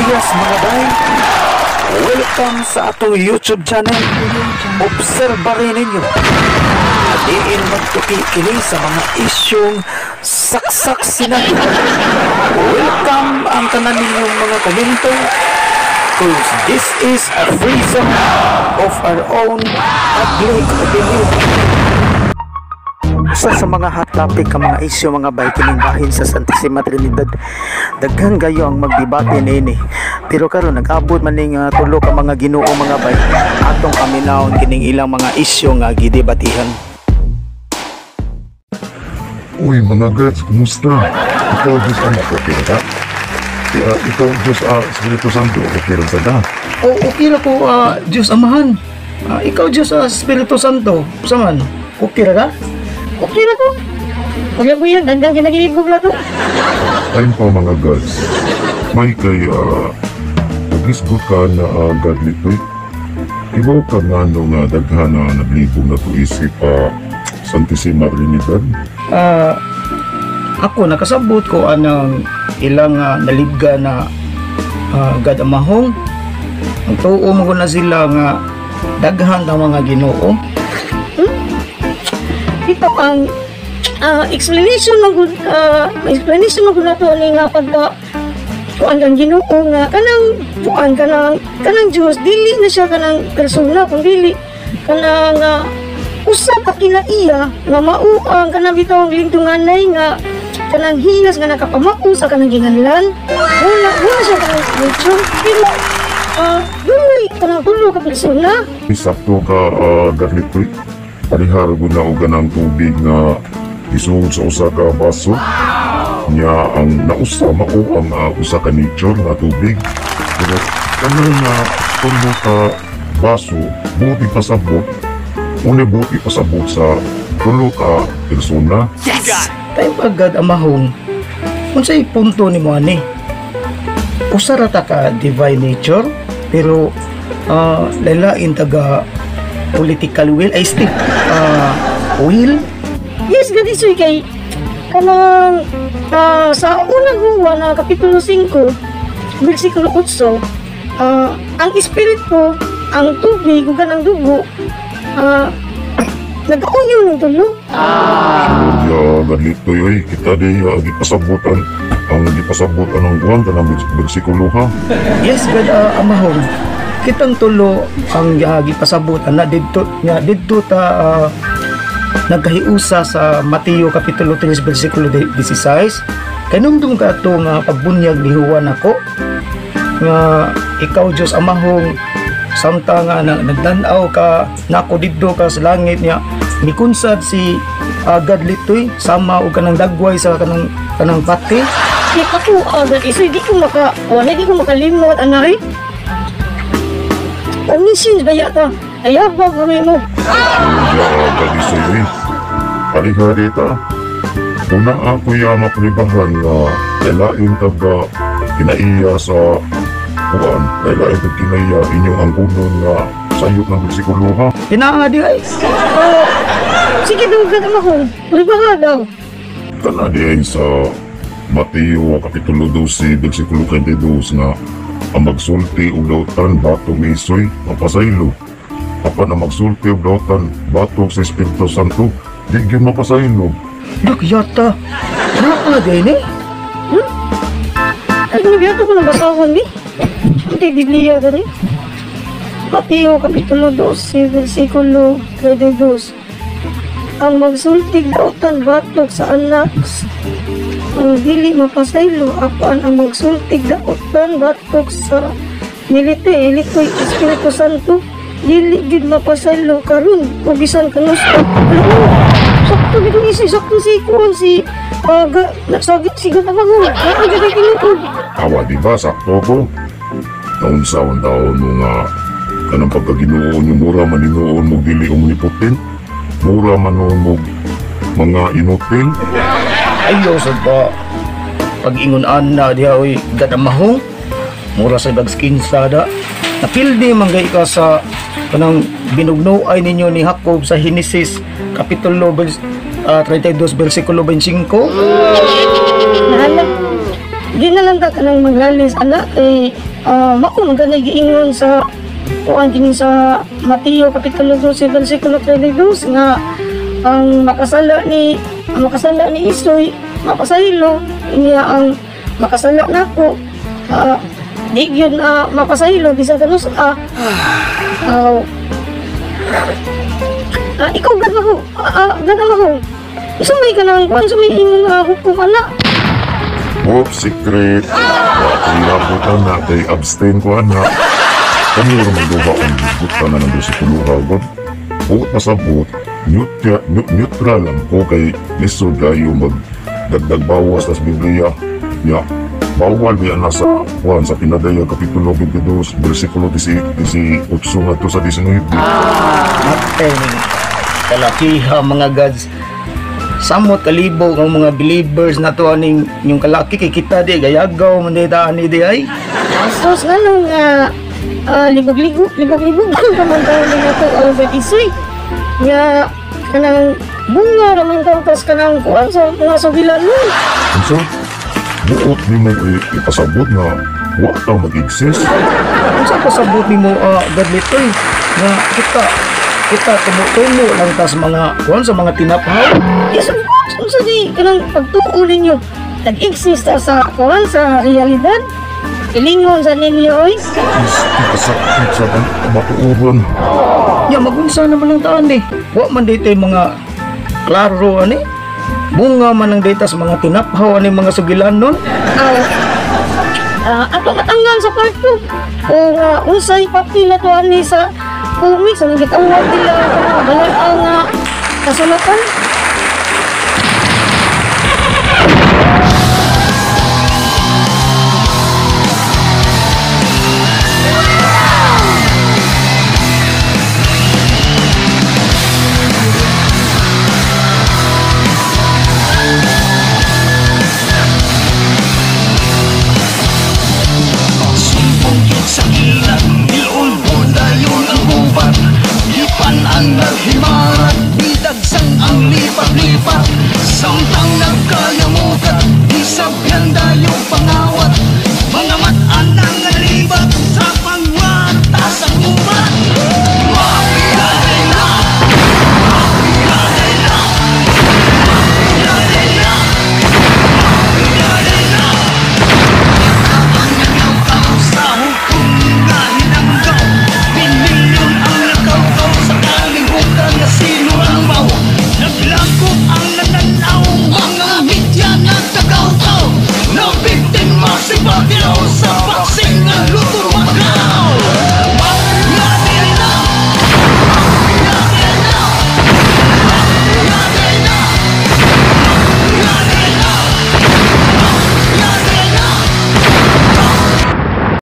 Dias, mga bay. Welcome sa atong YouTube channel. Obserba rin ninyo. Diin magtuki kini sa mga isyong saksak sinabi. Welcome ang tanan ninyong mga komento, 'cause this is a free zone of our own public opinion. Usa sa mga hot topic ka mga isyu, mga bay, kining bahin sa Santissima Trinidad. Daghan kayo ang magdebate niini. Pero karon nag-abot man ning tulo ka mga Ginoo, mga bay. Atong paminawon kining ilang mga isyu nga gidebatihan. Uy, mga gods, kumusta? Ikaw, Diyos Ama, okay ka? Ikaw, Diyos Espiritu Santo, okay rin sa da? O okay ra ko, Diyos Amahan. Ikaw, Diyos Espiritu Santo. Usa man? Okay ra ka? Okay na ko. Wala ko yan, hanggang ginagilid na to. Time pa, mga gods. May kay, nagisgot ka na godly tweet. Ibaw ka nga no nga daghan na naglibog na to isip Santissima Trinidad. Ako nakasabot ko anang ilang nalibga na God Amahong. Ang tuo mo ko na sila nga daghan ang mga Ginoo. Ito ang explanation mag explanation mag nato ni nga pagka kuan ang Ginoo nga kanang kuan kanang kanang Dios, dili na siya kanang persona kung dili kanang usa ka kinaiya nga mao ang kanang bitaw lingtunganay nga kanang hilas nga nakapamao sa kanang ginganlan. Wala wala siya kanang nature, pero dunay kanang tulo ka persona. Sakto ka, godly tweet. Parihar ko na og ng tubig nga isuod sa usa ka baso. Nya ang nausa mao ang usa ka nature nga tubig. Pero kanang nga tulo ka baso, buti pasabot. Una buti pasabot sa tulo ka persona. Time pa, God Amahong. Unsay punto nimo ani? Usa ra ta ka divine nature, pero lalain taga political will ay still will. Yes, gani soy kay kanang sa unang Juan na kapitulo 5 bersikulo 8, ang espiritu, ang tubig ug kanang dugo nagauyon ng tulo. Ya, ganito yoy, kita di gipasabutan ang gipasabutan ang kuan kanang bersikulo ha. Yes, God Amahong. Kitang tulo ang gipasabot ana didto nga didto ta nagkahiusa sa Mateo kapitulo 3 bersikulo 16. Kanumdum ka ato nga pagbunyag ni Juan ako nga ikaw, Dios Amahong, samtang nga nagtan-aw ka nako didto ka sa langit niya mikunsad si God Litoy sama og kanang dagway sa kanang kanang pati. Di ako agad iso, di ko maka wala, di ko makalimot anay. Omniscience ba yata? Ayaw ba kami mo? Ya, ganito yoy. Pareha dita. Una ako ya mapribahan nga lalain taga kinaiya sa kuan, lalain tag kinaiya inyong angkunon nga sayop ng bersikulo ha. Pinaa di ay. Oh, sige daw, God Amahong. Riba nga daw. Kana di ay sa Mateo Kapitulo 12 bersikulo 32 nga ang magsulti og dautan batok ni Isoy mapasaylo. Apan ang magsulti og dautan batok sa Espiritu Santo di gyud mapasaylo. Dak yata. Naa di ni. Ay, nabiyato ko ng basahon ni. Hindi, Biblia ka rin. Mateo Kapitulo 12, versikulo 32. Ang magsultig dautan batok sa anak ang dili mapasaylo, apan ang magsultig dautan batok sa nilite ilitoy Espiritu Santo dili gid mapasaylo karon o bisan kanus-a. Alam mo, sakto gid isi, sakto si kuan si nagsagit si God Amahong. Naa gid ay tinuod. Awa, di ba sakto ko? Naunsa ang taon mo nga kanang pagkaginoo nyo mura man hinuon mo dili omnipotent, mura man noon mo mga inutil. Ayo sa ba pag-ingon ana diha oy, God Amahong. Mura sa bag skinsa da. Napildi man gay ka sa kanang binugnoay ninyo ni Jacob sa Henesis kapitulo 32 bersikulo 25. Nahanap. Di na lang ta kanang maglalis ana kay mao man kanay giingon sa kuan kini sa Mateo kapitulo 12 versikulo 32 nga ang makasala ni Isoy mapasaylo, niya ang makasala nako di gyud na mapasaylo bisan kanus ikaw gad ako gad ako sumay ka nang kuan sumay imong hukom ana. Oops, secret. Wa ko'y labutan na kay abstain ko ana. Kami ra magduha ang hugot ka na nandun sa tuluha god. Buot pasabot, neutral lang ko kay lisod kayo mag dagdag bawas tas Biblia. Ya, bawal biya na sa kuan sa Pinadaya Kapitulo 22 versikulo 18 ngadto sa 19. Matay ni kalakiha mga gods. Samot kalibo ang mga believers na to aning yung kalaki kay kita di gayagaw man di ta ani di ay. Sus nganong libog-libog ka man taon ni ato Albert Isoy nga kanang bunga ra man taon tas kanang kuan sa mga sugilan mo. Unsa? Buot nimo ipasabot nga wa ta mag-exist? Unsa pasabot nimo godly toy nga kita tumutumo lang tas mga kuan sa mga tinaphaw? Yes, of course. Unsa di kanang pagtuo ninyo nag-exist ta sa kuan sa realidad? Ilingon sa ninyo oy. Kasakit sa matuoran. Ya magunsa naman lang taan eh. Wa man dito yung mga klaro ani. Bunga man ang data sa mga tinaphaw ani mga sugilan nun. Ato katanggal sa kwarto. O unsay papel na to ani sa comics ang gitawag nila kanang balaan nga kasulatan. Samtang nagkayamukat, isabyan dayong pangawat. Mga mat-an ang nalibat sa pangwata sa gubat. Mafia de la, mafia de la, mafia de la, mafia de la. Ang nagawkaw sa hukom nga hinanggaw, binilyon ang nakawkaw sa kalihukan nga sino ang baw. Naglangkot ang nananaw, mga media na tagaw-taw. Nabiktima si Pacquiao sa